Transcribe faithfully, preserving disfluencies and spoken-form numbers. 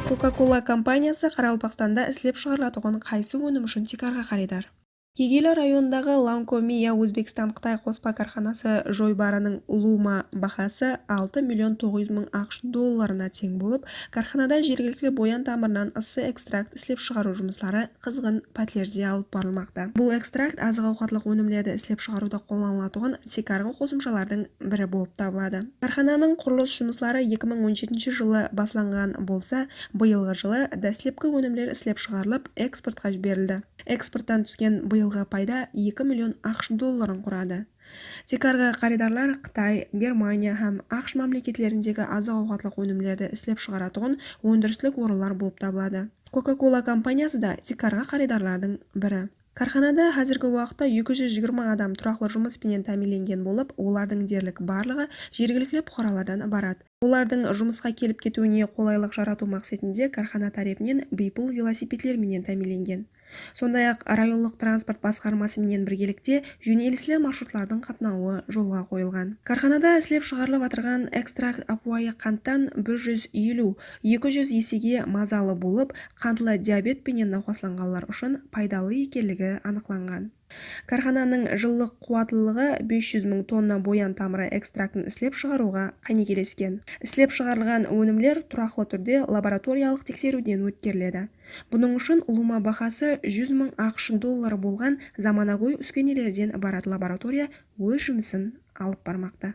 Coca-Cola kompaniyası Qaraqalpaqstanda islep shıǵarılatuǵın qaysı ónim ushın tiykarǵı qarıydar? Kegeyli rayonındaǵı Lankomiya Ózbekstan-Qıtay qospa kárxanası joybarınıń ulıwma bahası altı million toǵız júz mıń aqsh dollarına teń bolıp, kárxanada jergilikli boyan tamırınan ıssı ekstrakt islep shıǵarıw jumısları qızǵın pátlerde alıp barılmaqta. Bul ekstrakt azıq-awqatlıq ónimlerdi islep shıǵarıwda qollanılatuǵın tiykarǵı qosımshalardıń biri bolıp tabıladı. Kárxananıń qurılıs jumısları eki mıń on jetinshi jılı baslanǵan bolsa, bıyılǵı jılı dáslepki ónimler islep shıǵarılıp, eksportqa jiberildi. Eksporttan túsken bıyılǵı payda eki million aqsh dolların quradı. Tiykarǵı qarıydarlar Qıtay, Germaniya hám aqsh mámleketlerindegi azıq-awqatlıq ónimlerdi islep shıǵaratuǵın óndirislik orınlar bolıp tabıladı. Coca-Cola kompaniyası da tiykarǵı qarıydarlardıń biri. Kárxanada házirgi waqıtta eki júz jigirma adam turaqlı jumıs penen támiyinlengen bolıp, olardıń derlik barlıǵı jergilikli puqaralardan ibarat. Olardıń jumısqa kelip ketiwine qolaylıq jaratıw maqsetinde kárxana tárepinen biypul velosipedler menen támiyinlengen. Sonday-aq, rayonlıq transport basqarması menen birgelikte jónelisli marshrutlardıń qatnawı jolǵa qoyılǵan. Kárxanada islep shıǵarılıp atırǵan ekstrakt ápiwayı qanttan bir júz eliw, eki júz esege mazalı bolıp, qantlı diabet penen nawqaslanǵanlar ushın paydalı ekenligi anıqlanǵan. Kárxananıń jıllıq quwatlılıǵı bes júz mıń tonna boyan tamırı ekstraktın islep shıǵarıwǵa qánigelesken. Islep shıǵarılǵan ónimler turaqlı túrde laboratoriyalıq tekseriwden ótkeriledi. Bunıń ushın ulıwma bahası júz mıń aqsh dolları bolǵan zamanagóy úskenelerden ibarat laboratoriya óz jumısın alıp barmaqta.